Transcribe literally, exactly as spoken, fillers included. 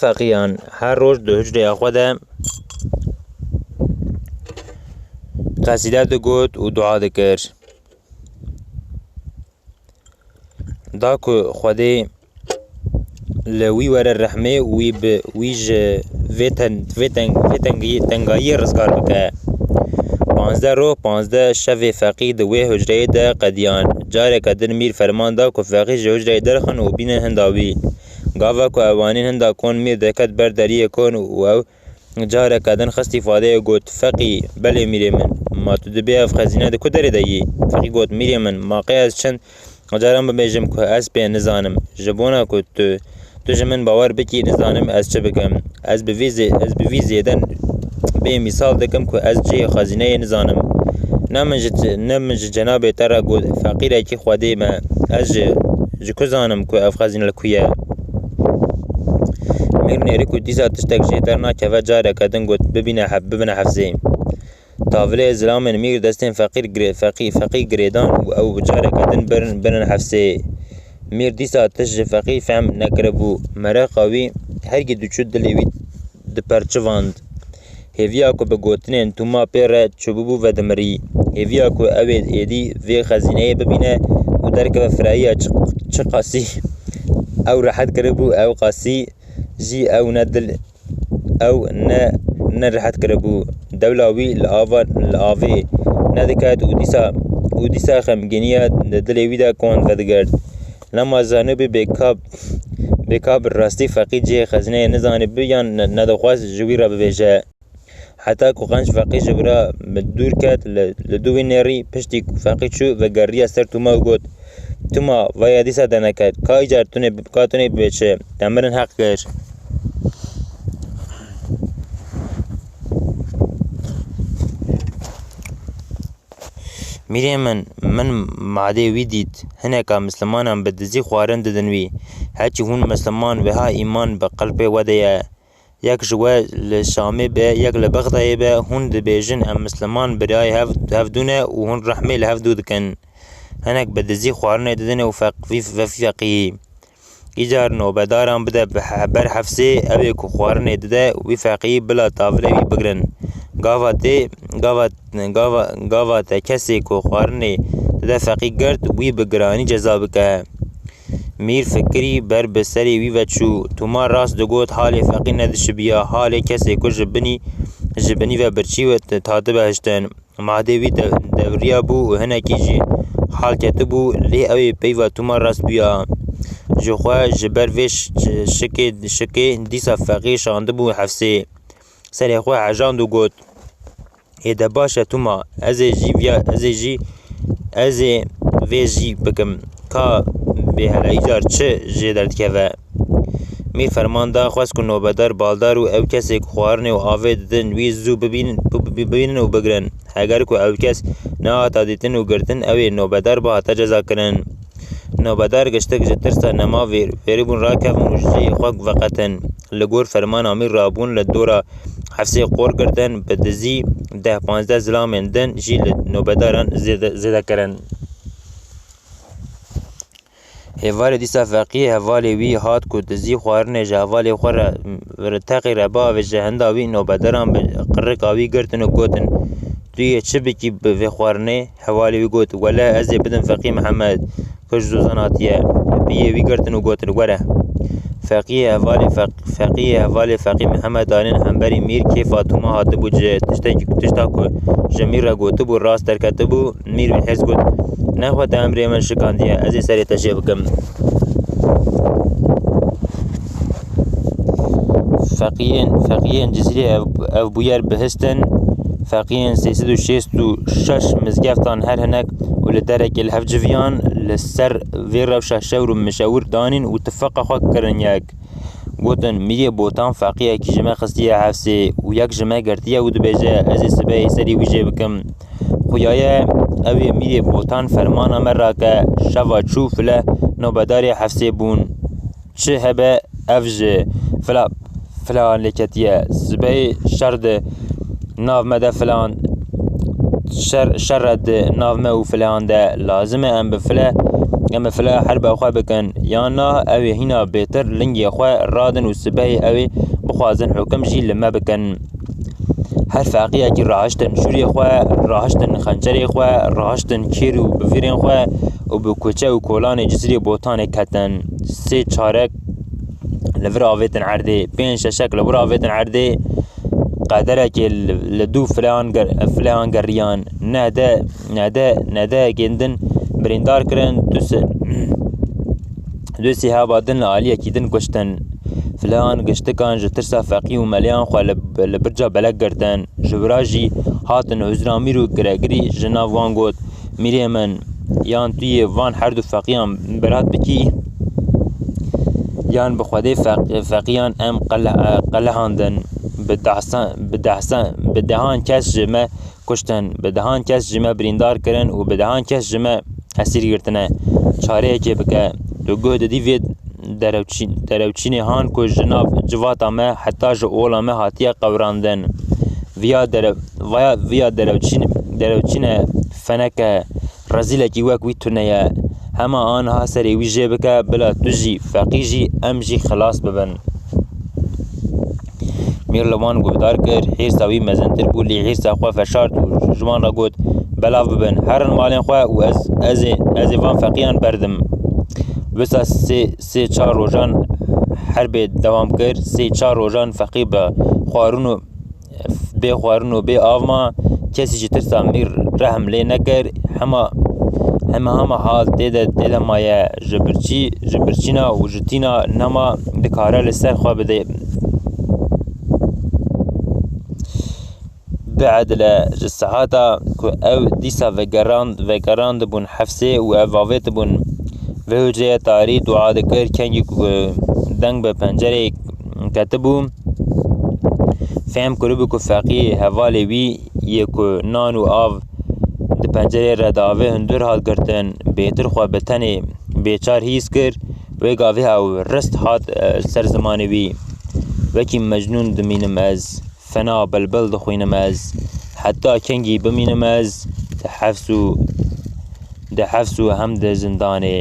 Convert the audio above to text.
Feqiyan her roj di hucreya xwe de qesîde digot û dua dikir. Da ku Xwedê li wî were rehmê û wî bi wî ji vê ten-, vê teng-, vê tengiyê, tengayiyê rizgar bike. Panzdeh roj, panzdeh şevê Feqî di wê hucreyê de qediyan. Careke din Mîr ferman da ku Feqî ji hucreyê derxin û bînin hinda wî. Gava ku ew anîn hinda kon, Mîr deket ber deriyê kon û ew careke din xist îfadeyê got, "Feqî, belê mîrê min, ma tu dibê ev xezîne di ku derê de yî?" Feqî got, "Mîrê min, ma qey ez çend caran bibêjim ku ez pê nizanim? Ji bona ku tu, tu ji min bawer bikî, nizanim ez çi bikim. Ez bi vî zê-, ez bi vî zêde bê mîsal dikim ku ez cihê xezîneyê nizanim. Ne min ji, ne min ji cenabê te re got, feqîrekî Xwedê me. Ez ji, ji ku zanim ku ev xezîne li ku ye?" Mîr nêrî ku dîsa tiştek jê dernakeve, careke din got, "Bibîne hef-, bibine hefsê." Tavilê zilamên Mîr destên feqîr gire-, feqî-, feqî girêdan û ew careke din birin, birin hefsê. Mîr dîsa tişt ji feqî fehm nekiribû. Mereqa wî hergî diçû dilê wî diperçivand. Hêviya ku bi gotinên "Tu ma pê re çûbûbû" vedimirî. Hêviya ku ew ê êdî vê xezîneyê bibîne û derkeve firayiya çi, çi qasî ew rehet kiribû, ew qasî jî ew ne dil, ew ne, ne rehet kiribû. Dewla wî li ava, li avê nediket û dîsa, û dîsa xemgîniya di dilê wî de kon vedigirt. Lema zanibû bê ka, bê ka bi rastî feqî cihê xezîneyê nizanîbû yan ne-, nedixwest ji wî re bibêje. Heta ku qenc feqî ji wî re bi dûr ket, li, li dû wî nêrî, piştî ku feqî çû, vegeriya ser Tûma û got, "Tûma, vaya dîsa te neket. Ka îcar tunê, ka tunê bibê çi? Te mirin heq kir." Mîrê min, min madê wî dît. Hineka mislimanan bi dizî xwarin didin wî. Heçî hûn misliman wiha îman bi qelpê we de ye. Yek ji we li Şamê be, yek li Bexdayê be, hûn dibêjin, "Em misliman birayê hev, hevdû ne û hûn rehmê li hevdû dikin." Hinek bi dizî xwarinê didin û feq-, vî, vî feqî. Îcar nobedaran bide bi he-, ber hefsê, ew ê ku xwarinê dide wî feqî bila tavilê wî bigirin. Gava tê, gava, gava, gava te kesê ku xwarinê dide feqî girt, wî bi giranî ceza bike. Mîr fikirî ber bi serê wî ve çû. Tûma rast digot, halê feqî nedişibiya, halê kesê ku ji binî, ji binî ve birçî ve t-, hatibe hiştin. Madê wî de-, devriyabû û hinekî jî hal ketibû, lê ew ê peyva Tûma rast bûya. Ji xwe ji ber vê ş-, ş-, şikê, şikê dîsa feqî şandibû hefsê. Serê xwe hejand û got, "Ê de baş e Tûma, ez ê jî viya, ez ê jî, ez ê vê jî bikim." Ka bêhela îcar çi jê derdikeve? Mîr ferman da, xwest ku nobedar baldar û ew kesê ku xwarinê û avê didin wî zû bibînin, bi-, bi-, bibînin û bigirin. Heger ku ew kes nehata dîtin û girtin, ew ê nobedar bihata cezakirin. Nobedar giştik ji tirsa nema vêr-, fêrîbûn rakevin û ji cihê xwe veqetin. Li gor fermana mîr rabûn li dora hefsê qor girtin, bi dizî deh panzdeh zilamên din jî li nobedaran zêde, zêde kirin. Hêvalê dîsa feqiyê hevalê wî hat ku dizî xwarinê ji hevalê xwe re, re teqî re biavêje, hinda wî nobedaran bi qirika wî girtin û gotin, "Tu yê çi bikî bi vê xwarinê?" Hevalê wî got, "Wele ez ê bidim Feqî Mihemed, ku ji Zozan hatiye." Piyê wî girtin û gotin, "Were." Feqiyê hevalê Feq-, Feqiyê hevalê Feqî Mihemed anîn hemberî mîr, kêfa Tûma hatibû ci, tiştekî, tişta ku ji mîr re gotibû rast derketibû, mîr bi hêrs got, "Nexwe te emrê min şikandiye, ez ê serê te jê bikim." Feqiyên, feqiyên Cizîrê ev, ev bûyer bihistin, feqiyên sê sed û şêst û şeş mizgeftan her hinek û li derekê li hev civiyan, li ser vê rewşa şewr û mişewir danîn û tifaqa xwe kirin yek. Gotin, "Mîrê Botan feqiyekî ji me xistiye hefsê û yek ji me girtiye û dibêje, ez ê sibehê serî wî jê bikim." Xuyaye, ew ê mîrê Botan fermana me rake, şeva çû file nobedarê hefsê bûn. Çi hebe ev ji fila, filan lê ketiye. Sibehê şer di nav me de filan şer, şer e di nav me û filan de. Lazim e em bi file em ê fila herba xwe bikin, yan na ew ê hîna bêtir lingê xwe radin û sibehê ew ê bixwazin hukim jî li me bikin. Her feqiyekî rahiştin şûrê xwe, rahiştin xencerê xwe, rahiştin kêr û bivîrên xwe û bi kuçe û kolanê Cizîrê Botanê ketin. Sê çarek li vir avêtin erdê, pênc şeşek li vir avêtin erdê, qederekê li, li dû filehan ger-, filehan geriyan, nehde, nehde, nehdeyekên din birîndar kirin, du se-, du sê heba din li aliyekî din kuştin. Filehan giştikan ji tirsa feqî û meleyan xwe li, li birca belek girtin. Ji wira jî hatin Ozramîr û Giregirî ji nav wan got, Mîrê min, yan tu yê van her du feqiyan berat bikî, yan bi Xwedê feq-, feqiyan em qele-, qelehandin. Bi dehsan, bi dehsan, bi dehan kes ji me kuştin, bi dehan kes ji me birîndar kirin û bi dehan kes ji me esîr girtine. Çareyekê bike. Tu guh didî vê derewçî-, derewçînê han ku ji nav civata me heta ji ola me hatiye qewrandin. Viya dere-, vaya, viya derewçîn-, derewçîne feneke rezîlekî wek wî tune ye. Hema aniha serê wî jê bike, bila tu jî, feqî jî, em jî xilas bibin. Mîr li wan guhdar kir, hêrsa wî mezintir bû, lê hêrsa xwe veşart û ji wan re got, Belav bibin, herin malên xwe û ez, ez ê, ez ê van feqiyan berdim. Wisa sê, sê çar rojan herbê dewam kir, sê çar rojan feqî bi xwarin û bê xwarin û bê av ma, kesî ji tirsa mîr rehm lê nekir, hema, hema, hema hal tê de, tê de maye, ji birçî, ji birçîna û ji tîna nema dikare li ser xwe bide. Biedile ji sehata ku ew dîsa vegerand-, vegerandibûn hefsê û ev avêtibûn vê hucreyê tarî dua dikir, kengî ku deng bi pencereyê ketibû, fêm kiribû ku feqî hevalê wî yê ku nan û av di pencereyê re davê hundir hat girtin, bêtir xwe bi tenê bêçar hîs kir, wê gavê ew rist hat, e, ser zimanê wî. Wekî mecnûn dimînim ez, fena bilbil dixwînim ez, heta kengî bimînim ez, di hefs û, di hefs û hem di zindanê.